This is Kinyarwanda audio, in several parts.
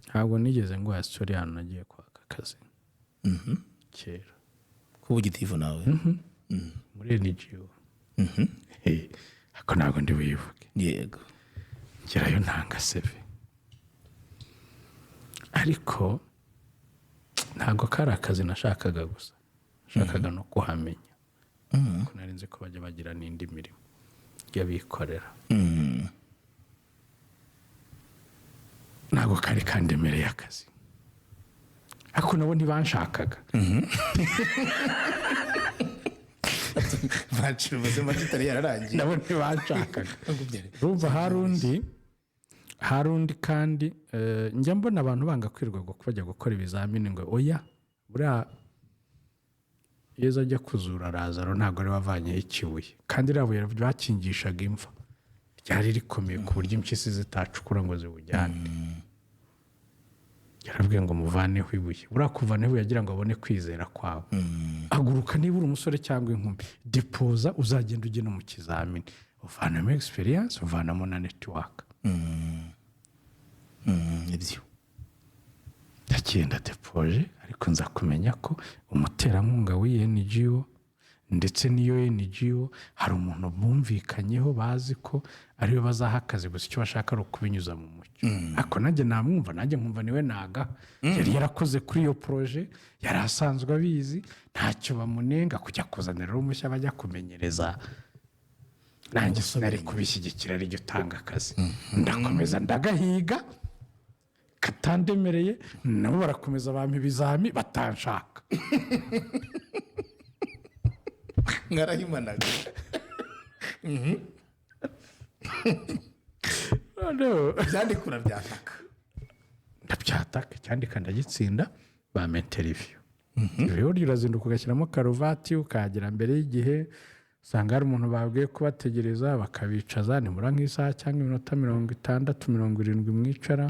Ntabwo nigeze nguha story hano nagiye kwaka akazi kera. Kuba gitifu nawe? Muri NGO. Ariko ntabwo ndi buyivuge. Ngerayo ntanga CV, ariko ntabwo kari akazi nashakaga gusa, nashakaga no kuhamenya, kuko nari nzi ko bajya bagira n'indi mirimo y'abikorera. Ntabwo kari kandemereye akazi, ariko nabo ntibanshakaga. Bacira ubuzima kitari yararangiye. Nabo ntibanshakaga. Urumva hari undi kandi, njya mbona abantu banga kwirirwa ngo bajya gukora ibizamini, ngo oya, buriya Yezu ajya kuzura Lazaro ntabwo ari wavanyeho ikibuye, kandi iriya buye bakingishaga imva ryari rikomeye ku buryo impyisi zitacukura ngo ziwujyane. Yarabwiye ngo muvaneho ibuye. Buriya kuvanaho ibuye agira ngo abone kwizera kwawe. Haguruka, niba uri umusore cyangwa inkumi, depoza, uzagenda ujye no mu kizamini, uvanamo experience, uvanamo na network. Ibyo. Ndagenda depoje, ariko nza kumenya ko umuterankunga w'iyi NGO ndetse n'iyo NGO hari umuntu bumvikanyeho, bazi ko ariwe bazaha akazi, gusa icyo bashaka ari ukubinyuza mu mucyo. Ariko nanjye namwumva, nanjye nkumva niwe naga yari yarakoze kuri iyo projet, yari asanzwe abizi, ntacyo bamunenga. Kujya kuzanira umushya bajya kumenyereza, nanjye sinari kubishyigikira. Arijya utanga akazi, ndakomeza ndagahiga katandemereye, nabo barakomeza bampa ibizami, batanshaka. Mwarahimanaga. Noneho byandikura byataka. Ndabyataka, cyandika ndagitsinda, bampa interview. Rero burya urazinduka ugashyiramo karuvati, ukahagera mbere y'igihe, usanga hari umuntu babwiye kubategereza, bakabicaza nibura nk'isaha cyangwa iminota 60, 70 mwicara.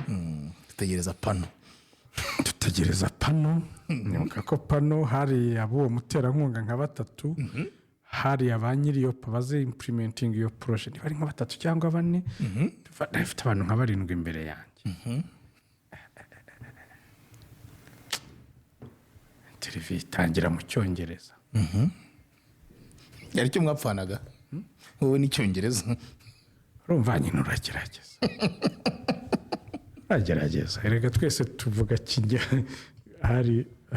Dutegereza pano. Dutegereza pano. Nibuka ko pano hari ab'uwo muterankunga nka batatu, hari aba nyiri iyo baze implementing iyo projet, niba ari nka batatu cyangwa bane. Nari mfite abantu nka barindwi imbere yanjye. Interview itangira mu Cyongereza. Yari icyo mwapfanaga wowe n'Icyongereza? Urumva nyine uragerageza, uragerageza. Erega twese tuvuga kinya.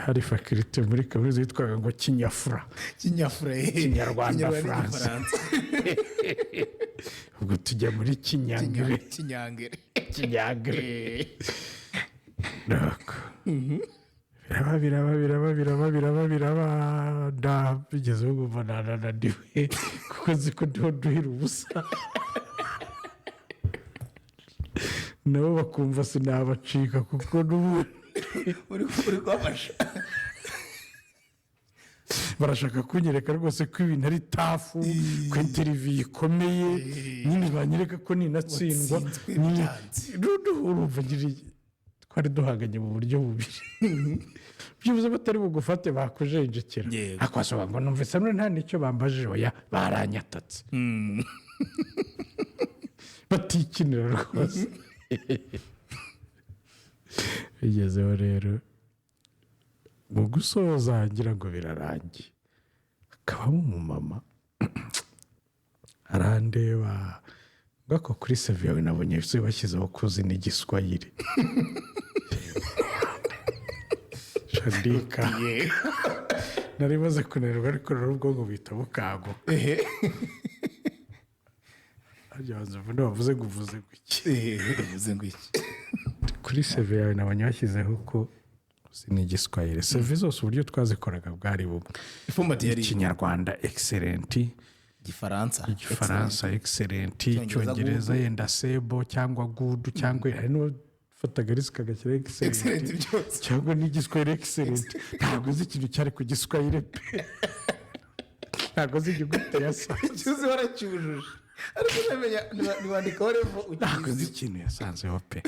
Hari faculté muri kaminuza yitwaga ngo Kinyafura. Kinyafura. Kinyarwanda, France. Ubwo tujya muri Kinyangere. Kinyangere. Kinyangere. Nuko biraba, biraba, biraba, biraba, biraba, biraba, ndabigezeho nkumva nanananiwe, kuko nzi ko ndiho nduhira ubusa, nabo bakumva sinabacika, kuko n'ubundi uri kubafasha. Barashaka kunyereka rwose ko ibintu ari tough, ko interview ikomeye nyine, banyereka ko ninatsindwa Watsinzwe nyine byanze. Noneho urumva twari duhanganye mu buryo bubiri: byibuze batari bugufate bakujenjekera, ariko wasaba ngo numvise none nta n'icyo bambajije. Oya, baranyatatse batikinira rwose. Bigezeho rero mu gusoza, ngira ngo birarangiye, hakabamo umumama arandeba ngo ako kuri CV yawe nabonye bashyizeho kuzi n'Igiswahili. Shandika nari maze kunanirwa, ariko rero ubwonko buhita bukanguka. Harya banza uvuge, wavuze ngo uvuze ngo iki? Uvuze ngo iki? Kuri CV yawe nabonye bashyizeho ko uzi n'Igiswahili. CV zose uburyo twazikoraga bwari bumwe. Ifumbati yari Ikinyarwanda excellent, Igifaransa. Igifaransa excellent, Icyongereza. Icyongereza yenda sebo cyangwa good, cyangwa hari n'uwafataga risk agashyiraho excellent. Excellent byose. Cyangwa n'Igiswahili excellent. Ntabwo uzi ikintu cyari ku Giswahili pe, ntabwo uzi inyuguti yasanze. Icyo uzi waracyujuje, ariko unamenya ntiwandikaho level. Ntabwo uzi ukizi. ikintu yasanzeho pe.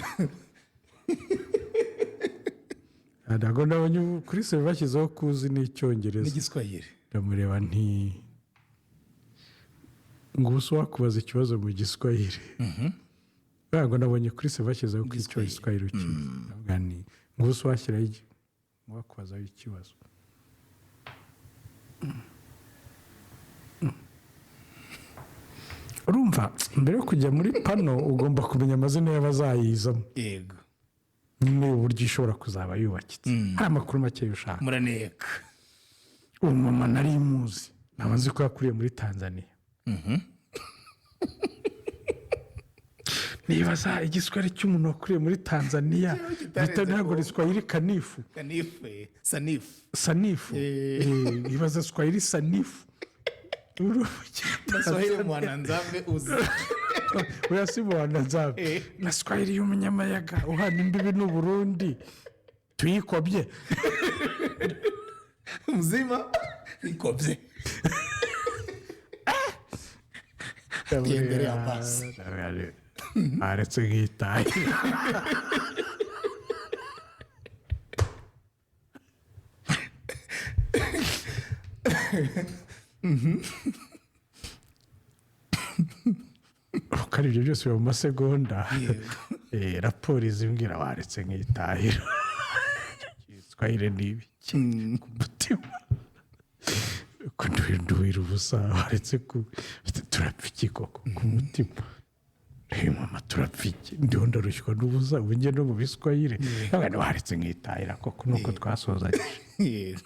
Ntabwo nabonye ubu kuri CV bashyizeho ko uzi n'Icyongereza n'Igiswahili. Ndamureba nti ngo ubu se wakubaza ikibazo mu Giswahili? Ngo nabonye kuri se bashyizeho ko icyo Giswahili ukizi. Ndavuga ni ngo ubu washyiraho iki, wakubazaho ikibazo. Urumva, mbere yo kujya muri panel ugomba kumenya amazina y'abazayizamo. Nyine uburyo ishobora kuzaba yubakitse, hari amakuru make ushaka. Muraneka. Uwo mama nari muzi, naba nzi ko yakuriye muri Tanzania. Nibaza Igiswahili cy'umuntu wakuriye muri Tanzania Kitarenze. Bita ntabwo ni Swahili kanifu. Kanifu, sanifu. Sanifu. Ibaza Swahili sanifu. Na Swahili mwananzambe uzi. Oya, si mwananzambe. Na Swahili y'umunyamayaga uhana imbibi n'Uburundi tuyikobye. Muzima ikobye. Imbere ya pasi. Aretse nkitaye. Kuko ari ibyo byose biba mu masegonda. Raporo izimbwira waretse nkitahira. Twahire ni ibiki ku mutima ko nduhira ubusa, waretse ku turapfa iki koko ku mutima? Mama, turapfa iki? Ndiho ndarushywa n'ubusa, ubu njye no mu Biswahili. Waretse nkitahira koko, nuko twasozanyije.